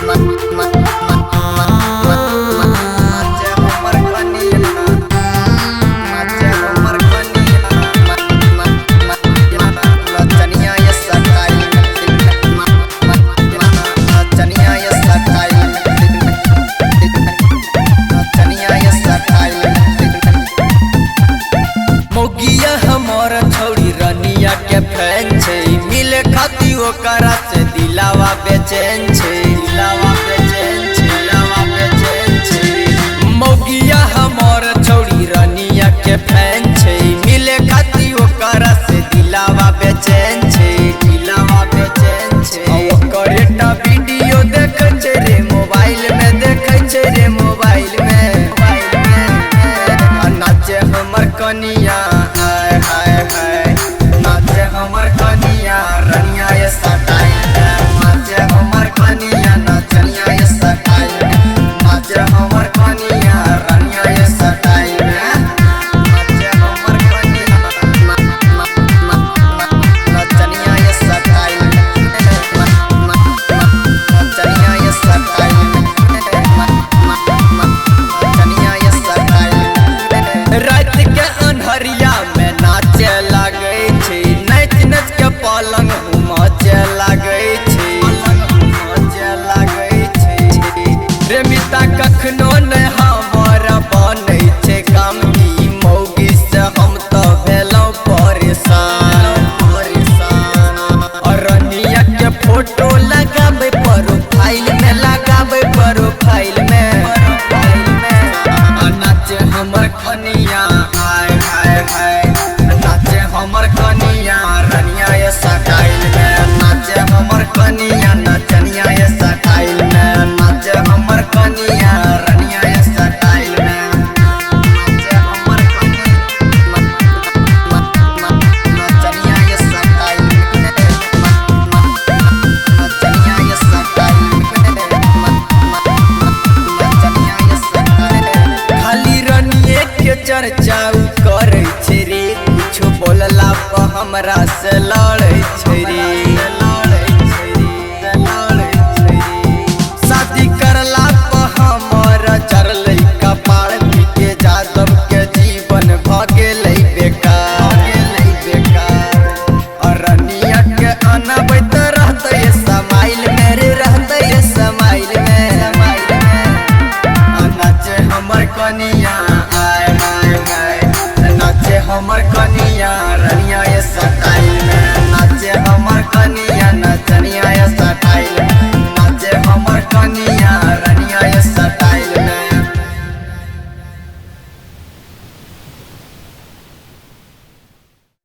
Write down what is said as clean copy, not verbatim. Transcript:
नाचे हमर कनिया, नाचे हमर कनिया, नचनिया ये स्टाइल, नचनिया ये स्टाइल, नचनिया ये स्टाइल। मौगिया हमर छौड़ी रनिया के फैन छै, मिले खाती ओकरा से दिलावा बेचैन छै, दिलावा बेचैन छै, दिलावा बेचैन छै। मौगिया हमर छौड़ी रनिया के फैन छै, मिले खाती ओकरा से दिलावा बेचैन छै, दिलावा बेचैन छै। ओकर एकटा वीडियो देखै छै रे मोबाइल में, देखै छै रे मोबाइल में, मोबाइल में। नाचे हमर कनिया, हाय हाय हाय, नाचे हमर कनिया रनिया ये स्टाइल में, नाचे हमर कनिया नचनिया ये स्टाइल में, नाचे हमर कनिया रनिया ये स्टाइल में, नाचे हमर कनिया नचनिया ये स्टाइल में, नचनिया ये स्टाइल में, नचनिया ये स्टाइल में। रात के अन्हरिया में नाचे लागै छै, नाचि नाचि के पलंग हुमचे लागै छै, पलंग हुमचे लागै छै। प्रेमिता कखनो नै हमर बनै छै काम, ई मौगी से हम तऽ भेलहुँ परेशान, परेशान। अरनिया के फोटो लगाबै प्रोफाइल में, लगाबै प्रोफाइल में, प्रोफाइल में। नाचे हमर कनिया, हाय हाय हाय, नाचे हमर कनिया रनिया ये स्टाइल में, नाचे हमर कनिया नचनिया ये स्टाइल में, नाचे हमर कनिया रनिया ये स्टाइल में, नाचे हमर कनिया नचनिया ये स्टाइल में, नचनिया ये स्टाइल में, नचनिया ये स्टाइल। खाली रनिये के चर्चा उ करै छै रे, कुछो बोलला पर हमरा से लड़ै छै रे, लड़ै छै रे, लड़ै छै रे। शादी करला पर हमर जरलै कपार, के जादव के जीवन भऽ गेलै बेकार, गेलै बेकार। अरनिया के अनबैत रहतै समाइल में रे, रहतै समाइल में, समाइल में। नाचे हमर कनिया, आय हाय हाय, नाचे हमर कनिया रनिया ये स्टाइल में, नाचे हमर कनिया नचनिया ये स्टाइल में, नाचे हमर कनिया।